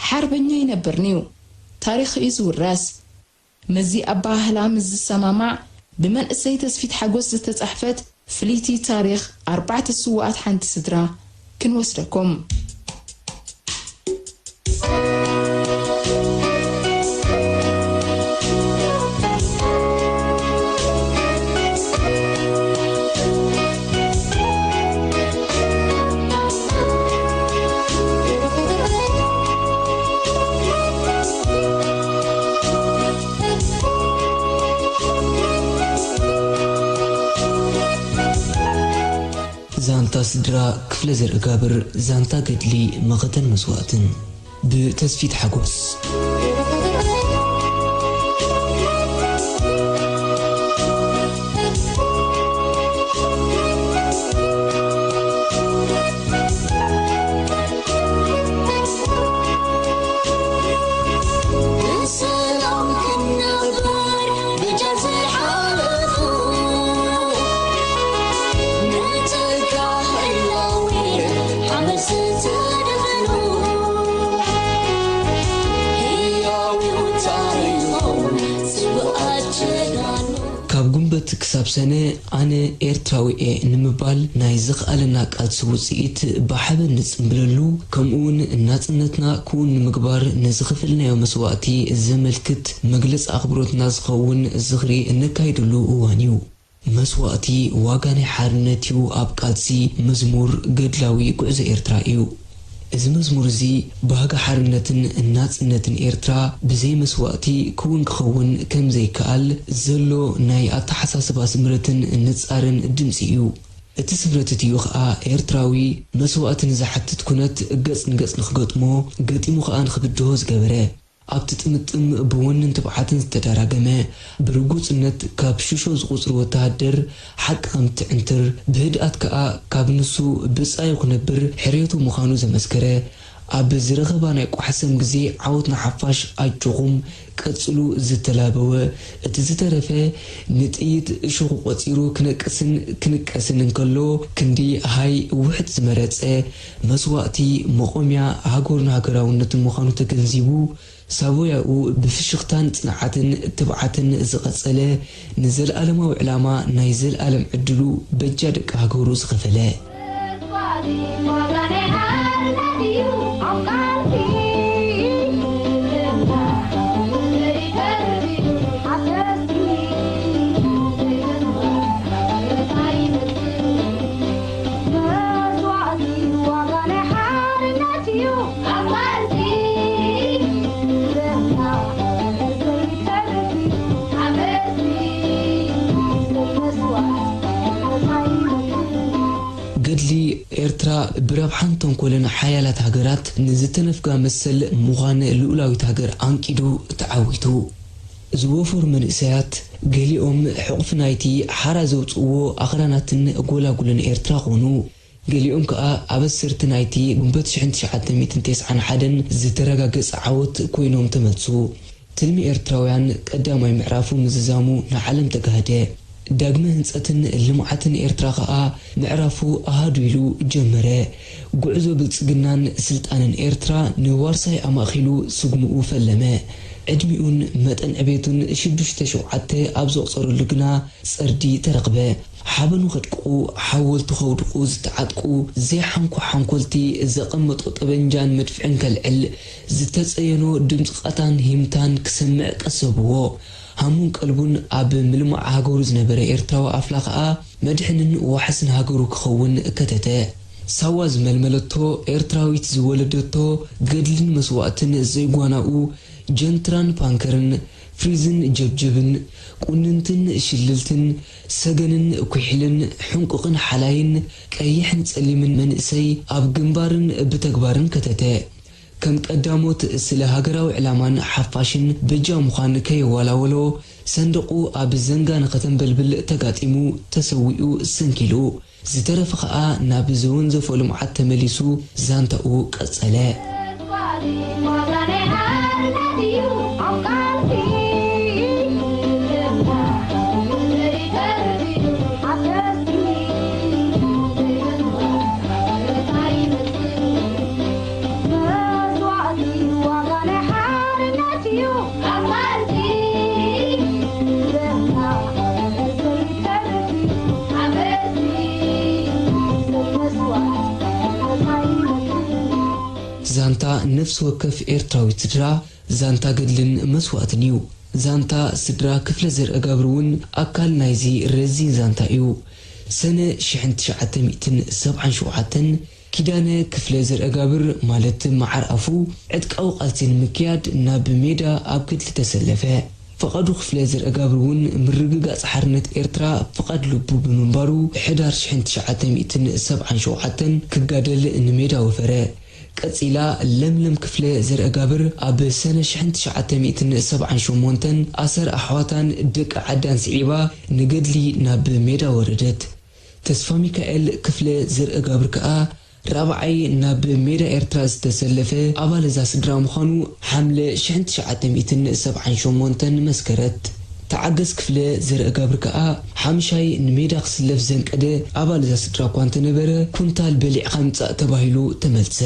ሓርበኛ ኣይነብርን'ዩ፣ ታሪኽ እዩ ዝውረስ። ምስዚ ኣበሃህላ ምስ ዝሰማማዕ፣ ብመንእሰይ ተስፊት ሓጎስ ዝተጻሕፈት ፍልይቲ ታሪኽ ኣርባዕተ ስዉኣት ሓንቲ ስድራ ክንወስደኩም። ዛንታ ስድራ ክፍለ ዘርእጋብር፣ ዛንታ ገድሊ፣ መኸተን መስዋእትን፣ ብተስፊት ሓጎስ። ካብ ጉንበት ክሳብ ሰነ ኣነ ኤርትራዊ እየ ንምባል ናይ ዝኸኣለና ቃልሲ ውጽኢት ብሓበን ንጽምብለሉ፣ ከምኡውን ናጽነትና ክውን ንምግባር ንዝኸፈልናዮ መስዋእቲ ዘመልክት መግለጺ ኣኽብሮትና ዝኸውን ዝኽሪ እነካይደሉ እዋን እዩ። መስዋእቲ ዋጋ ናይ ሓርነት እዩ ኣብ ቃልሲ መዝሙር ገድላዊ ጉዕዞ ኤርትራ እዩ። እዚ መዝሙር እዚ ባህጊ ሓርነትን ናጽነትን ኤርትራ ብዘይ መስዋእቲ ክውን ክኸውን ከም ዘይከኣል ዘሎ ናይ ኣተሓሳስባ ስምረትን ንጻርን ድምጺ እዩ። እቲ ስምረት እቲኡ ኸኣ ኤርትራዊ መስዋእቲ ንዝሓትት ኩነት ገጽ ንገጽ ንኽገጥሞ፣ ገጢሙ ኸኣ ንኽብድሆ ዝገበረ። ኣብቲ ጥምጥም ብወንን ትብዓትን ዝተደራገመ፣ ብርጉጽነት ካብ ሽሾ ዝቑጽር ወተሃደር ሓቂ ከም እትዕንትር፣ ብህድኣት ከኣ ካብ ንሱ ብጻዩ ክነብር ሕርየቱ ምዃኑ ዘመስከረ፣ ኣብ ዝረኸባ ናይ ቋሕሰም ግዜ ዓወት ንሓፋሽ ኣጆኹም ቀጽሉ ዝተላበወ፣ እቲ ዝተረፈ ንጥይት እሾኹ ቆጺሩ ክነቅስን ክንቀስን እንከሎ፣ ክንዲ ሃይ ውሕጥ ዝመረጸ፣ መስዋእቲ መቖምያ ሃገሩን ሃገራውነቱን ምዃኑ ተገንዚቡ፣ ሳቮያኡ ብፍሽኽታን ጽንዓትን ትብዓትን ዝቐጸለ፣ ንዘለኣለማዊ ዕላማ ናይ ዘለኣለም ዕድሉ በጃ ደቂ ሃገሩ ዝኸፈለ። ገድሊ ኤርትራ ብረብሓን ተንኮልን ሓያላት ሃገራት ንዝተነፍጋ መሰል ምዃን ልኡላዊት ሃገር ኣንቂዱ ተዓዊቱ። ዝወፈሩ መንእሰያት ገሊኦም ሕቑፊ ናይቲ ሓራ ዘውጽእዎ ኣኽራናትን ጎላጉልን ኤርትራ ኾኑ። ገሊኦም ከኣ ኣበሰርቲ ናይቲ ጉንበት ሽሕን ትሽዓተ ሚእትን ተስዓን ሓደን ዝተረጋገጸ ዓወት ኮይኖም ተመልሱ። ትልሚ ኤርትራውያን ቀዳማይ ምዕራፉ ምዝዛሙ ንዓለም ተጋህደ። ዳግመ ህንጸትን ልምዓትን ኤርትራ ከኣ ምዕራፉ ኣሃዱ ኢሉ ጀመረ። ጉዕዞ ብልጽግናን ስልጣንን ኤርትራ ንዋርሳይ ኣማእኪሉ ስጉምኡ ፈለመ። ዕድሚኡን መጠን ዕቤቱን ሽዱሽተ ሸውዓተ ኣብ ዘቑጸረሉ ግና ጸርዲ ተረኽበ። ሓበኑ ከድቅቑ፣ ሓወልቱ ከውድቑ ዝተዓጥቁ ዘይሓንኮ ሓንኮልቲ ዘቐመጦ ጠበንጃን መድፍዕን ከልዕል ዝተጸየኖ ድምጺ ቃታን ሂምታን ክሰምዕ ቀሰብዎ። ሃሙን ቀልቡን ኣብ ምልማዕ ሃገሩ ዝነበረ ኤርትራዊ ኣፍላ ከኣ መድሕንን ዋሕስን ሃገሩ ክኸውን ከተተ። ሳዋ ዝመልመለቶ፣ ኤርትራዊት ዝወለደቶ፣ ገድልን መስዋእትን ዘይጓናኡ፣ ጀንትራን ፓንከርን፣ ፍሪዝን ጀብጀብን፣ ቁንንትን ሽልልትን፣ ሰገንን ኩሒልን፣ ሕንቁቕን ሓላይን፣ ቀይሕን ጸሊምን መንእሰይ ኣብ ግንባርን ብተግባርን ከተተ። ከም ቀዳሞት ስለ ሃገራዊ ዕላማን ሓፋሽን በጃ ምዃን ከየዋላወሎ፣ ሰንደቑ ኣብ ዘንጋ ንኸተንበልብል ተጋጢሙ፣ ተሰዊኡ፣ ሰንኪሉ። ዝተረፈ ኸኣ ናብ ዘወንዘፎ ልምዓት ተመሊሱ ዛንታኡ ቀጸለ። ዛንታ ነፍሲ ወከፍ ኤርትራዊት ስድራ ዛንታ ገድልን መስዋእትን እዩ። ዛንታ ስድራ ክፍለ ዘርእጋብር እውን ኣካል ናይዚ ረዚን ዛንታ እዩ። ሰነ ሽሕን ትሽዓተ ሚእትን ሰብዓን ሸውዓተን ኪዳነ ክፍለ ዘርእጋብር ማለት መዓር ኣፉ ዕጥቃዊ ቃልሲ ንምክያድ ናብ ሜዳ ኣብ ገድሊ ተሰለፈ። ፍቓዱ ክፍለ ዘርእጋብር እውን ምርግጋጽ ሓርነት ኤርትራ ፍቓድ ልቡ ብምንባሩ፣ ሕዳር ሽሕን ትሽዓተ ሚእትን ሰብዓን ሸውዓተን ክጋደል ንሜዳ ወፈረ። ቀጺላ፣ ለምለም ክፍለ ዘርእጋብር ኣብ ሰነ ሽሕን ትሽዓተ ሚእትን ሰብዓን ሸሞንተን ኣሰር ኣሕዋታን ደቂ ዓዳን ስዒባ ንገድሊ ናብ ሜዳ ወረደት። ተስፋሚካኤል ክፍለ ዘርእጋብር ከኣ ራብዓይ ናብ ሜዳ ኤርትራ ዝተሰለፈ ኣባል እዛ ስድራ ምዃኑ ሓምለ ሽሕን ትሽዓተ ሚእትን ሰብዓን ሸሞንተን መስከረት። ተዓገስ ክፍለ ዘርእጋብር ከኣ ሓምሻይ ንሜዳ ክስለፍ ዘንቀደ ኣባል እዛ ስድራ እኳ እንተነበረ፣ ኩንታል በሊዕኻ ምጻእ ተባሂሉ ተመልሰ።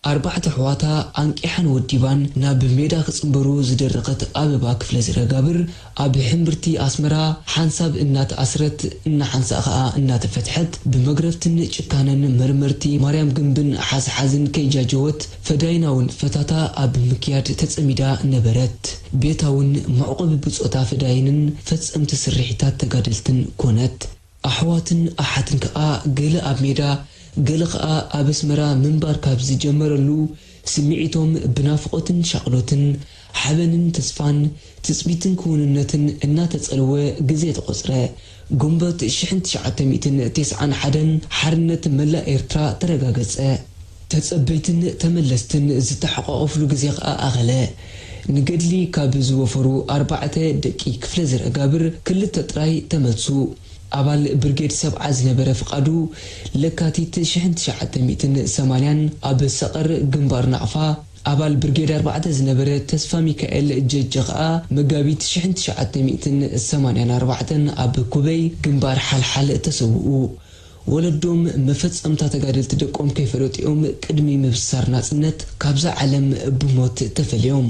ኣርባዕተ ኣሕዋታ ኣንቂሓን ወዲባን ናብ ሜዳ ክጽንበሩ ዝደረኸት ኣበባ ክፍለ ዘርእጋብር፣ ኣብ ሕምብርቲ ኣስመራ ሓንሳብ እናተኣስረት፣ እናሓንሳእ ኸኣ እናተፈትሐት፣ ብመግረፍትን ጭካነን መርመርቲ ማርያም ግንብን ሓዝሓዝን ከይጃጀወት፣ ፈዳይናዊ ንጥፈታታ ኣብ ምክያድ ተጸሚዳ ነበረት። ቤታውን መዕቆቢ ብጾታ ፈዳይንን ፈጸምቲ ስርሒታት ተጋደልትን ኮነት። ኣሕዋትን ኣሓትን ከኣ ገለ ኣብ ሜዳ፣ ገለ ከኣ ኣብ ኣስመራ ምንባር ካብ ዝጀመረሉ፣ ስምዒቶም ብናፍቖትን ሻቕሎትን፣ ሓበንን ተስፋን፣ ትጽቢትን ክውንነትን እናተጸልወ ግዜ ተቖጽረ። ግንቦት ሽሕን ትሽዓተ ሚእትን ተስዓን ሓደን ሓርነት መላእ ኤርትራ ተረጋገጸ። ተጸበይትን ተመለስትን ዝተሓቋቖፍሉ ግዜ ከኣ ኣኸለ። ንገድሊ ካብ ዝወፈሩ ኣርባዕተ ደቂ ክፍለ ዘርእጋብር ክልተ ጥራይ ተመልሱ። ኣባል ብርጌድ ሰብዓ ዝነበረ ፍቓዱ፣ ለካቲት ሽሕን ትሽዓተ ሚእትን ሰማንያን ኣብ ሰቐር ግንባር ናቕፋ፣ ኣባል ብርጌድ ኣርባዕተ ዝነበረ ተስፋ ሚካኤል ጀጀ ኸኣ መጋቢት ሽሕን ትሽዓተ ሚእትን ሰማንያን ኣርባዕተን ኣብ ኩበይ ግንባር ሓልሓል ተሰውኡ። ወለዶም መፈጸምታ ተጋደልቲ ደቆም ከይፈለጡ እዮም ቅድሚ ምብሳር ናጽነት ካብዛ ዓለም ብሞት ተፈልዮም።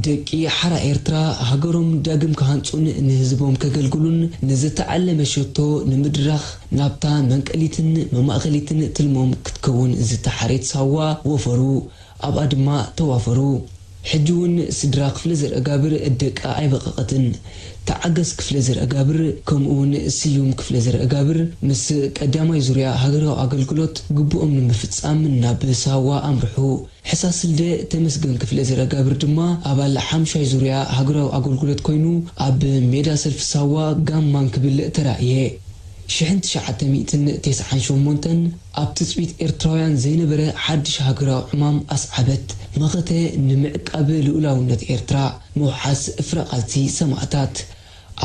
ደቂ ሓራ ኤርትራ ሃገሮም ዳግም ክሃንጹን ንህዝቦም ከገልግሉን ንዝተዓለመ ሸቶ ንምድራኽ ናብታ መንቀሊትን መማእኸሊትን ትልሞም ክትከውን ዝተሓሬት ሳዋ ወፈሩ። ኣብኣ ድማ ተዋፈሩ። ሕጂ እውን ስድራ ክፍለ ዘርእጋብር ደቃ ኣይበቐቐትን። ተዓገስ ክፍለ ዘርእጋብር ከምኡ እውን ስዩም ክፍለ ዘርእጋብር ምስ ቀዳማይ ዙርያ ሃገራዊ ኣገልግሎት ግቡኦም ንምፍጻም ናብ ሳዋ ኣምርሑ። ሕሳስልደ ተመስገን ክፍለ ዘርእጋብር ድማ ኣባል ሓምሻይ ዙርያ ሃገራዊ ኣገልግሎት ኮይኑ ኣብ ሜዳ ሰልፊ ሳዋ ጋም ማን ክብል ተራእየ። ሽሕን ትሽዓተ ሚእትን ተስዓን ሸሞንተን ኣብ ትጽቢት ኤርትራውያን ዘይነበረ ሓድሽ ሃገራዊ ዕማም ኣስዓበት። መኸተ ንምዕቃብ ልኡላውነት ኤርትራ፣ ምውሓስ ፍረ ቃልሲ ሰማእታት።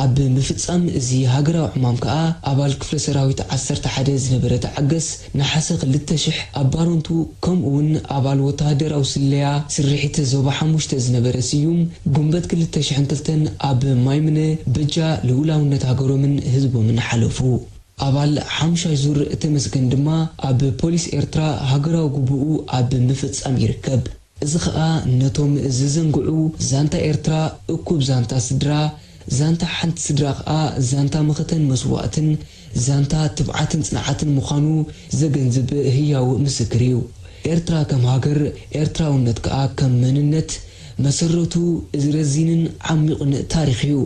ኣብ ምፍጻም እዚ ሃገራዊ ዕማም ከኣ ኣባል ክፍለ ሰራዊት ዓሰርተ ሓደ ዝነበረ ተዓገስ፣ ነሓሰ ክልተ ሽሕ ኣብ ባረንቱ፣ ከምኡውን ኣባል ወተሃደራዊ ስለያ ስርሒት ዞባ ሓሙሽተ ዝነበረ ስዩም፣ ጉንበት ክልተ ሽሕን ክልተን ኣብ ማይምነ በጃ ልኡላውነት ሃገሮምን ህዝቦምን ሓለፉ። ኣባል ሓምሻይ ዙር ተመስገን ድማ ኣብ ፖሊስ ኤርትራ ሃገራዊ ግቡኡ ኣብ ምፍጻም ይርከብ። እዚ ኸኣ ነቶም ዝዘንግዑ ዛንታ ኤርትራ እኩብ ዛንታ ስድራ፣ ዛንታ ሓንቲ ስድራ ኸኣ ዛንታ መኸተን መስዋእትን፣ ዛንታ ትብዓትን ጽንዓትን ምዃኑ ዘገንዝብ ህያው ምስክር እዩ። ኤርትራ ከም ሃገር፣ ኤርትራውነት ከኣ ከም መንነት፣ መሰረቱ እዚ ረዚንን ዓሚቑን ታሪኽ እዩ።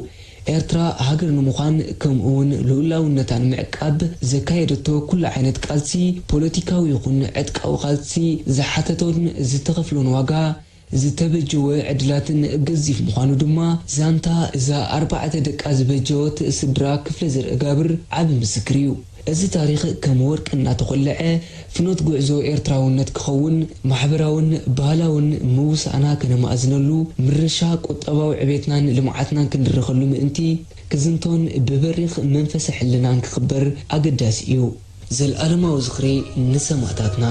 ኤርትራ ሃገር ንምዃን ከምኡውን ልኡላውነታ ንምዕቃብ ዘካየደቶ ኩሉ ዓይነት ቃልሲ፣ ፖለቲካዊ ይኹን ዕጥቃዊ ቃልሲ ዝሓተቶን ዝተኸፍሎን ዋጋ፣ ዝተበጀወ ዕድላትን ገዚፍ ምዃኑ ድማ ዛንታ እዛ ኣርባዕተ ደቃ ዝበጀወት ስድራ ክፍለ ዘርእጋብር ዓቢ ምስክር እዩ። እዚ ታሪኽ ከም ወርቂ እናተኾልዐ፣ ፍኖት ጉዕዞ ኤርትራውነት ክኸውን፣ ማሕበራውን ባህላውን ምውሳእና ከነማእዝነሉ፣ ምርሻ ቁጠባዊ ዕቤትናን ልምዓትናን ክንድርኸሉ ምእንቲ፣ ክዝንቶን ብበሪኽ መንፈሰ ሕልናን ክኽበር ኣገዳሲ እዩ። ዘልኣለማዊ ዝኽሪ ንሰማእታትና።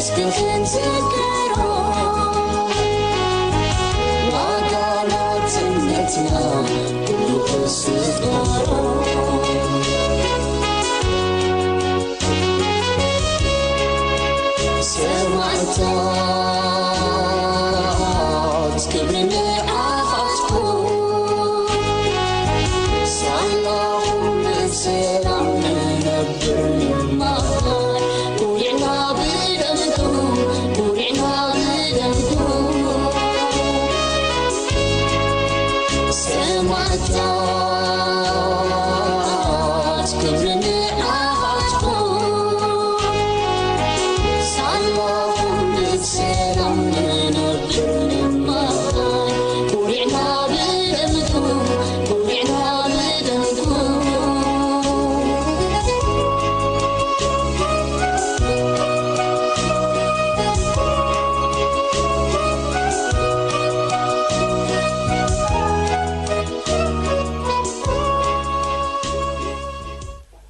እስኪ ክንዝክሮ ዋጋ ናጽነትና ኩሉ ክስበሮ። ሰማዕታት ክብሪ ንዓኻትኩም። ሳላኹም ብሰላም ንነብር ንመሃር። ኩሪዕና ብደምኩም፣ ኩሪዕና ብደምኩም። ሰማዕታት ክብሪ ንዓኻትኩም። ሳላኹም ብሰላም ንነብር ንመሃር። ኩሪዕና ብደምኩም፣ ኩሪዕና ብደምኩም።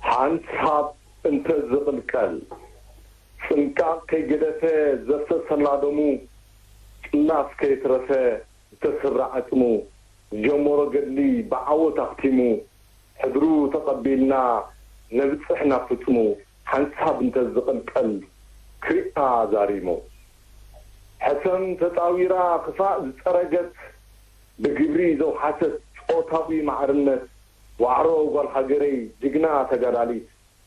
ሓንሳብ እንተ ዝቕልቀል፣ ጽንቃቕ ከይገደፈ ዘፍሰሰላ ደሙ፣ ጭላፍ ከየትረፈ ዝተሰብረ ዓጽሙ፣ ዝጀመሮ ገድሊ ብዓወት ኣኽቲሙ፣ ሕድሩ ተቐቢልና ነብጽሕ ናብ ፍጽሙ፣ ሓንሳብ እንተ ዝቕልቀል ክሪኣ ዛሪሙ። ሕሰም ተጻዊራ ክፋእ ዝጸረገት፣ ብግብሪ ዘውሓሰት ጾታዊ ማዕርነት፣ ዋዕሮ ጓል ሃገረይ ጅግና ተጋዳሊት፣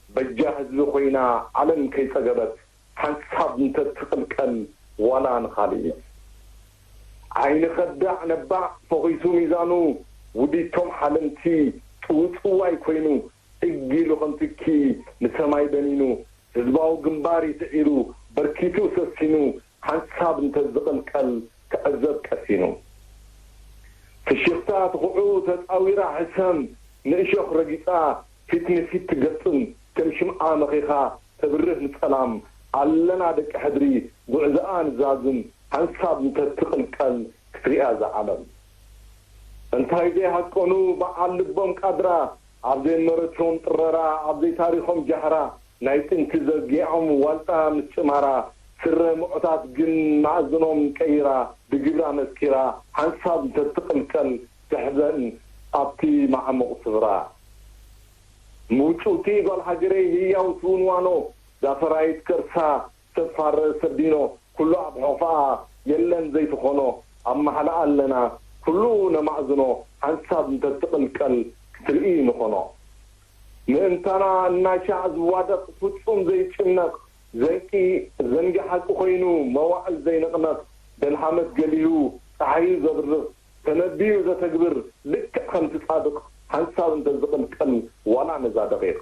በጃ ህዝቢ ኮይና ዓለም ከይጸገበት፣ ሓንሳብ እንተትቕልቀል ዋላ ንኻልኢት። ዓይኒ ከዳዕ ነባዕ ፈኺሱ ሚዛኑ፣ ውዲቶም ሓለምቲ ጽውጽዋይ ኮይኑ፣ እግ ኢሉ ከም ትኪ ንሰማይ በኒኑ፣ ህዝባዊ ግንባር ይስዒሩ በርኪቱ ሰሲኑ፣ ሓንሳብ እንተዝቕልቀል ክዕዘብ ቀሲኑ። ፍሽኽታ ትኹዑ ተጻዊራ ሕሰም ንእሾኽ ረጊጻ፣ ፊት ንፊት ትገጥም ከም ሽምዓ መኺኻ ተብርህ ንጸላም፣ ኣለና ደቂ ሕድሪ ጉዕዞኣ ንዛዝም፣ ሓንሳብ እንተትቕልቀል ክትሪኣ እዛ ዓለም። እንታይ ዘይሃቀኑ በዓል ልቦም ቃድራ፣ ኣብ ዘይመረቶም ጥረራ፣ ኣብ ዘይታሪኾም ጃህራ፣ ናይ ጥንቲ ዘርጊዖም ዋልታ ምስ ጭማራ፣ ስረ ምዑታት ግን መኣዝኖም ቀይራ፣ ብግብራ መስኪራ፣ ሓንሳብ እንተትቕልቀል ትሕዘን ኣብቲ መዓሙቕ ስፍራ። ምውጭውቲ ጓል ሃገረይ ህያው ትውንዋኖ፣ ዳፈራይት ከርሳ ሰብ ፋረ ሰብ ዲኖ፣ ኩሉ ኣብ ሕቑፋኣ የለን ዘይትኾኖ፣ ኣብ ማሕላ ኣለና ኩሉ ነማእዝኖ፣ ሓንሳብ እንተትቕልቀል ክትርኢ ንኾኖ። ምእንታና እናሻዕ ዝዋደቕ ፍጹም ዘይጭነቕ፣ ዘንቂ ዘንጊ ሓቂ ኮይኑ መዋዕል ዘይንቕነቕ፣ ደልሃመት ገሊሁ ጸሓዩ ዘብርቕ፣ ተነብዩ ዘተግብር ልክዕ ከምቲ ጻድቕ፣ ሓንሳብ እንተዝቕልቀል ዋላ ነዛ ደቒቕ።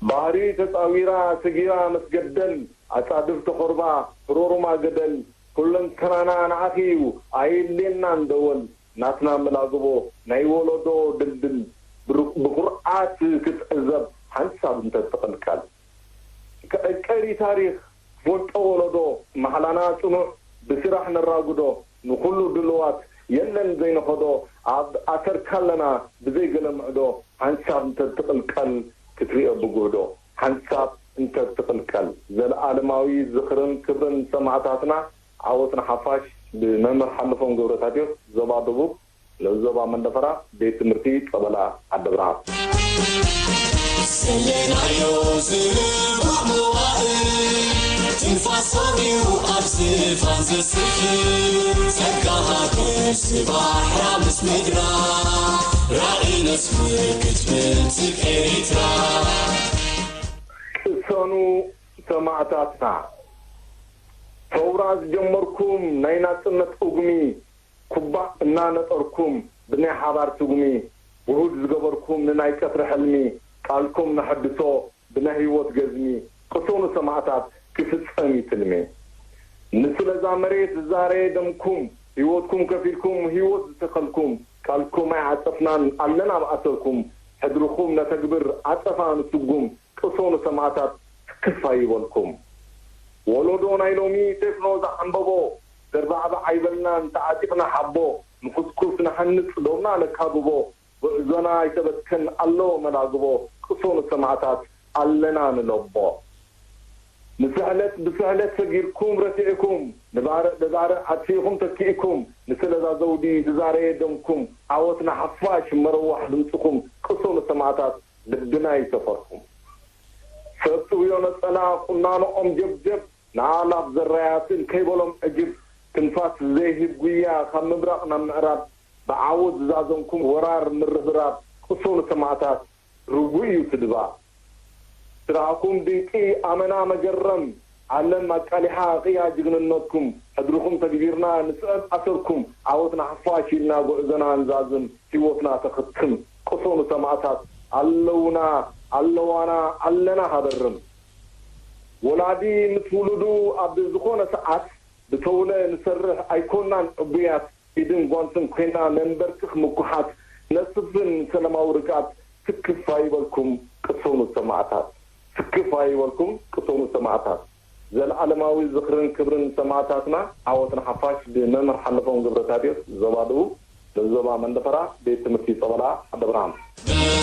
ባህሪ ተጻዊራ ሰጊራ መስገደል፣ ኣጻድፍ ተኾርባ ህሮሩማ ገደል፣ ኩለንተናና ንዓኺ እዩ ኣየድልየናን ደወል፣ ናትና መላግቦ ናይ ወለዶ ድልድል፣ ብሩ-፣ ብኹርዓት ክትዕዘብ ሓንሳብ እንተትቕልቀል። ክዕቀር እዩ ታሪኽ ክፈልጦ ወለዶ፣ ማሕላና ጽኑዕ ብስራሕ ነራጉዶ፣ ንኹሉ ድልዋት የለን ዘይንኸዶ፣ ኣብ ኣሰርካ ኣለና ብዘይ ገለ ምዕዶ፣ ሓንሳብ እንተትቕልቀል ክትሪኦ ብጉህዶ፣ ሓንሳብ እንተትቕልቀል። ዘለኣለማዊ ዝኽርን ክብርን ሰማእታትና፣ ዓወት ንሓፋሽ። ብመምህር ሓለፎም ገብረታቴዎስ፣ ዞባ ደቡብ፣ ንኡስ ዞባ መንደፈራ፣ ቤት ትምህርቲ ጸበላ ዓዲ ብርሃን። ሰሌናዮ ዝርቡዕ መዋእል፣ ትንፋሶም እዩ ኣብ ዝፋን ዘስፍር። ጸጋ ሃገር ስባሕራ ምስ ምድራ፣ ራእይ ነስምር ክትብል ኤሪትራ። ቅሰኑ ሰማእታትና፣ ሰውራ ዝጀመርኩም ናይ ናጽነት ኡግሚ፣ ኩባእ እናነጠርኩም ብናይ ሓባር ትጉሚ፣ ውሁድ ዝገበርኩም ንናይ ቀትሪ ሕልሚ፣ ቃልኩም ነሐድሶ ብናይ ህይወት ገዝሚ፣ ቅሰኑ ሰማእታት ክፍጸም እዩ ትልሚ። ንስለዛ መሬት ዝዛረየ ደምኩም፣ ህይወትኩም ከፊልኩም ህይወት ዝተኸልኩም፣ ቃልኩም ኣይዓጸፍናን ኣለና ኣብ ኣሰርኩም፣ ሕድርኹም ነተግብር ዓጸፋ ንስጉም፣ ቅሰኑ ሰማእታት ትክፍ ኣይበልኩም። ወለዶ ናይ ሎሚ ቴክኖ ዝዓንበቦ፣ ዘርባዕባዕ ኣይበልናን ተዓጢቕና ሓቦ፣ ንኹስኩስ ንሃንጽ ዶብና ነካብቦ፣ ጉዕዞና ኣይተበትከን ኣለዎ መላግቦ፣ ቅሰኑ ሰማእታት ኣለና ንለቦ። ንስሕለት ብስሕለት ሰጊርኩም ረቲዕኩም፣ ንባርዕ ብባርዕ ኣጥፊእኹም ተኪእኩም፣ ንስለዛ ዘውዲ ዝዛረየ ደምኩም፣ ዓወትና ሓፋሽ መረዋሕ ድምፅኹም፣ ቅሰኑ ሰማእታት ልብና ይሰፈርኩም። ሰብ ጥውዮ ነፀላ ቁናኖኦም ጀብጀብ፣ ንኣእላፍ ዘራያትን ከይበሎም ዕጅብ፣ ትንፋስ ዘይህብ ጉያ ካብ ምብራቕ ናብ ምዕራብ፣ ብዓወት ዝዛዘምኩም ወራር ምርብራብ፣ ቅሰኑ ሰማእታት ርጉእ እዩ እቲ ድባብ። ስራሕኩም ድንቂ ኣመና መገረም፣ ዓለም ኣቃሊሓ ቅያ ጅግንነትኩም፣ ሕድርኹም ተግቢርና ንስዕብ ኣሰርኩም፣ ዓወትና ሓፋሽ ኢልና ጉዕዞና ንዛዝም፣ ህይወትና ተኽትም፣ ቅሰኑ ሰማእታት ኣለውና ኣለዋና ኣለና ሃበርም። ወላዲ ምስ ውሉዱ ኣብ ዝኾነ ሰዓት ብተውለ ንሰርሕ ኣይኮናን ዕቡያት፣ ኢድን ጓንትን ኮይና ነንበርክኽ ምኩሓት፣ ነስፍን ሰላማዊ ርግኣት፣ ስክፍ ኣይበልኩም ቅሰኑ ሰማእታት፣ ስክፍ ኣይበልኩም ቅሰኑ ሰማእታት። ዘለኣለማዊ ዝኽርን ክብርን ሰማእታትና። ዓወት ንሓፋሽ። ብመምህር ሓለፎም ገብረታድዮስ፣ ዞባ ደቡብ፣ ዞባ መንደፈራ፣ ቤት ትምህርቲ ጸበላ ዓዲ ብርሃን።